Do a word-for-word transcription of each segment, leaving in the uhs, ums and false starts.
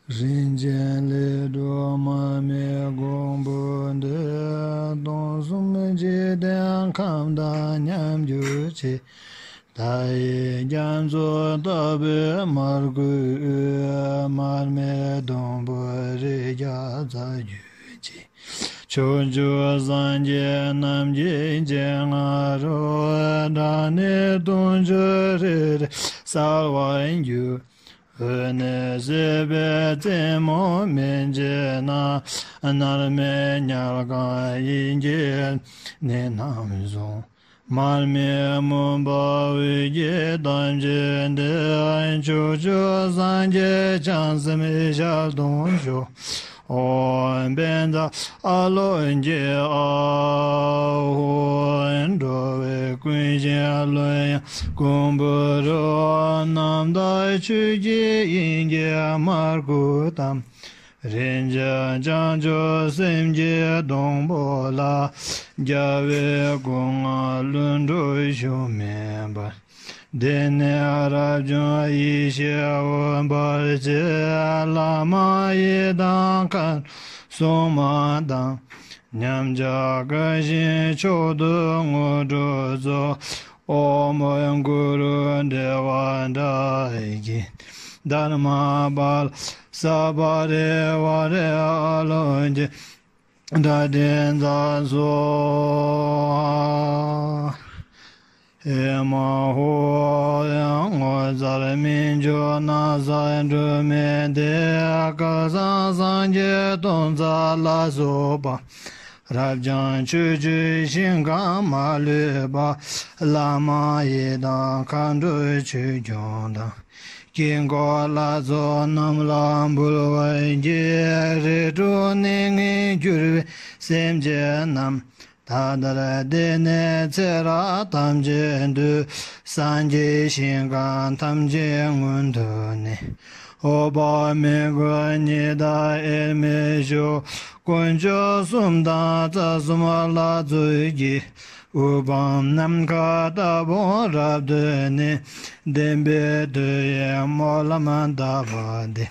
རིན་ཆེན་ལས་གྲུབ་མར་མེ་གང་བུ་འདི། སྟོང་གསུམ་འཇིག་རྟེན་ཁམས་དང་མཉམ་གྱུར་ཅིག། མཐའ་ཡས་རྒྱ་མཚོ་ལྟ་བུའི་མར་ཁུ་དབུས། མར་མེ་སྡོང་པོ་རིགས་བརྒྱ་རྩ་རྒྱུད་ཅན། ཕྱོགས་བཅུའི་སངས་རྒྱས་རྣམས་ཀྱི་སྤྱན་སྔ་རུ། སྒྲ་སྙན་དུང་ཕྱུར་རེ་རེ་གསལ་བར་གྱུར། འོད་ནི་སྲིད་པའི་རྩེ་མོ་མན་ཆད་ན། མནར་མེད་ཉལ་ཁང་དབྱིངས་ཀྱི་གནས་རྣམས་བཟུང་། མར་མེ་མུན་པ་དབུས་ཀྱི་གཏམས་ཅན་འདི། ཕྱོགས་བཅུའི་སངས་རྒྱས་བྱང་སེམས་ཞལ་མཐོང་ཤོག། ཨོཾ་བཛྲ་ཨ་ལོ་ཀྱེ་ཨཱཿཧཱུྃ། འགྲོ་བའི་ཀུན་མཁྱེན་ཀླུ་དབྱངས་གང་བུ་རུ། རྣམ་དག་ཆོས་ཀྱི་དབྱིངས་ཀྱི་མར་ཁུ་བལྟམས། རིན་ཆེན་བྱང་ཆུབ་སེམས་ཀྱི་སྡོང་པོ་ལ། རྒྱལ་བའི་སྐུ་མངའ་ལྷུན་གྲུབ་ཤུགས་མེད་པར། དེ་ནས་རབ་བྱུང་ཡེ་ཤེས་འོད་འབར་ཆེན། བླ་མ་ཡི་དམ་མཁའ་འགྲོ་སྲུང་མ་དང་། མཉམ་གཞག་དགའ་ཞིང་མཆོག་ཏུ་དངོས་གྲུབ་སྩོལ། ཨོཾ་གུ་རུ་བཛྲ་བཛྲ་ཨ་ལོ་ཀྱེ། དྷརྨ་པཱ་ལ་ས་པ་རི་ཝཱ་རེ་ཨ་ལོ་ཀྱེ། དྷ་ཏི་ཙ་སྭཱ་ཧཱ། ཨེ་མ་ཧོ། ངོ་མཚར་སྨིན་སྐྱོང་ན་བཟའ་འབྲུ་མེད་དེ། སྐལ་བཟང་སངས་རྒྱས་སྟོང་རྩ་ལ་སོགས་པ། རབ་འབྱམས་ཆོས་ཀྱི་ཞིང་ཁམས་མ་ལུས་པ། བླ་མ་ཡི་དམ་མཁའ་འགྲོ་ཆོས་སྐྱོང་དང་། དཀྱིལ་འཁོར་ལྷ་ཚོགས་རྣམས་ལ་འབུལ་བར་བགྱི། རིགས་དྲུག་གནས་ལྔར་གྱུར་པའི་སེམས་ཅན་རྣམས། ད་ལྟར་འདི་ནས་ཚེ་རབས་ཐམས་ཅད་དུ། སངས་རྒྱས་ཞིང་ཁམས་ཐམས་ཅད་མངོན་མཐོ་ནས། འོད་དཔག་མེད་ཀྱི་ཉི་ཟླ་འོད་མའི་ཤོག། དཀོན་མཆོག་གསུམ་དང་རྩ་གསུམ་ལྷ་ཚོགས་ཀྱི། དབུ་འཕང་ནམ་མཁའ་ལྟ་བུར་རབ་བརྟོལ་ནས། བདེན་པའི་མཐུ་ཡིས་སྨོན་ལམ་བཏབ་པ་འདི།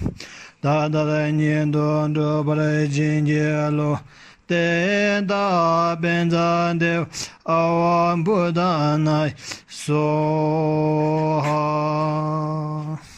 ད་ལྟར་ཉིད་དུ་འགྲུབ་པར་བྱིན་གྱིས་རློབས། ཏདྱ་ཐཱ། བཛྲ་དེ་ཝ་ཨ་ཝ་བུདྡྷ་ནཱ་ཡ་སྭཱ་ཧཱ།